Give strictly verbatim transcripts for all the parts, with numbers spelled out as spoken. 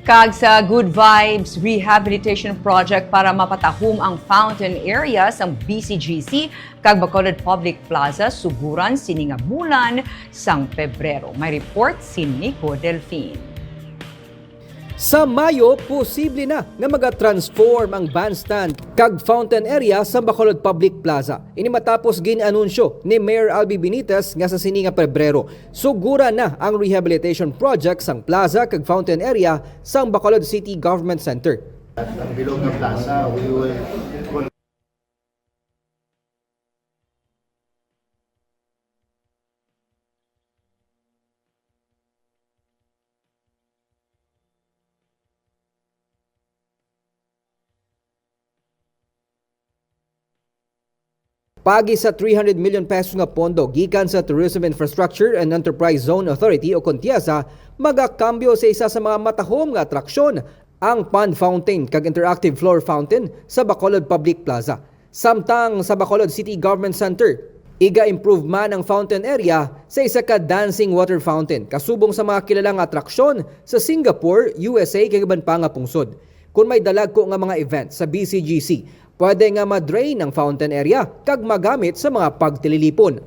Kag sa Good Vibes Rehabilitation Project para mapatahom ang fountain area sang B C G C kag Bacolod Public Plaza, suguran sini nga bulan sang Pebrero. May report si Nico Delfin. Sa Mayo, posible na nga maga-transform ang bandstand kag fountain area sa Bacolod Public Plaza. Ini matapos gin-anunsyo ni Mayor Albee Benitez nga sa sini nga Pebrero, sugura na ang rehabilitation project sang plaza kag fountain area sang Bacolod City Government Center. Ang bilog nga plaza, we will Paagi sa three hundred million pesos nga pondo gikan sa Tourism Infrastructure and Enterprise Zone Authority o kon TIEZA, magakambyo sa isa sa mga matahom nga atraksyon, ang pond fountain kag interactive floor fountain sa Bacolod Public Plaza. Samtang sa Bacolod City Government Center, iga-improve man ang fountain area sa isa ka dancing water fountain kasubong sa mga kilala nga atraksyon sa Singapore, U S A, kag iban pa nga pungsod. Kung may dalagko nga mga event sa B C G C, pwede nga ma-drain ang fountain area kag magamit sa mga pagtililipon.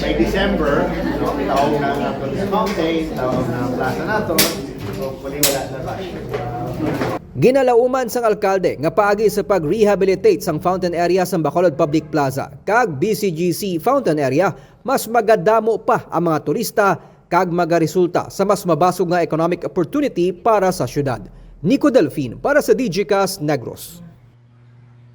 By December, no, tawo na nga to this fountain, tawo na ang plaza nato. Hopefully, wala na rush. Ginalauman sang alkalde nga paagi sa pag-rehabilitate sang fountain area sang Bacolod Public Plaza kag B C G C fountain area, mas magadamo pa ang mga turista kag magaresulta sa mas mabasog nga economic opportunity para sa syudad. Nico Delfin para sa Digicast Negros.